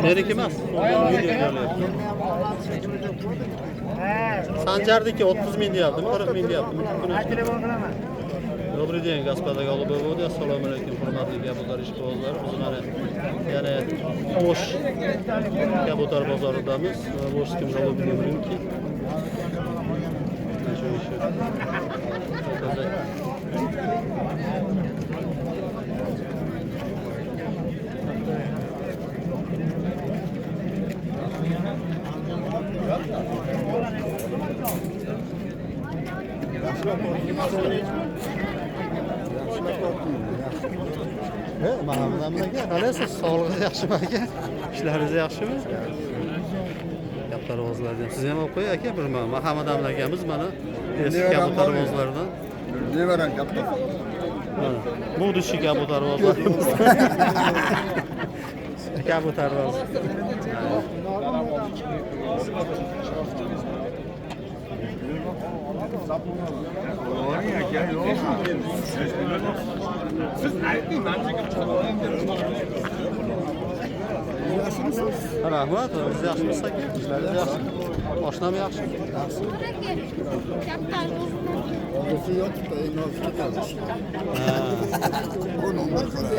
Meniki emas. Sanjarniki 30 ming deyaptimi, 40 ming deyaptimi? Добрый день, господа голубоводы. Assalomu alaykum, hurmatli kabutar ishqibozlari. Biz mana yana O'sh kabutar bozoridamiz. В Ошском голубином рынке. Что еще показать? Mahamud aka, qalaysiz? Sog'lig'ingiz yaxshimi aka? Ishlaringiz yaxshimi? Kabutarvozlardan. Siz ham olib qo'ying aka bir Mahamud akamiz mana eski kabutarvozlardan. Nevaram kabutar. Mana будущий kabutarvozlarimiz. Kabutarvoz. Rahmat, biz yaxshimiz aka. Ishlaringiz yaxshimi? Oshnam yaxshi. Oldusi yotibdi, endi hozir ketadi. Ha. 10-11 qora.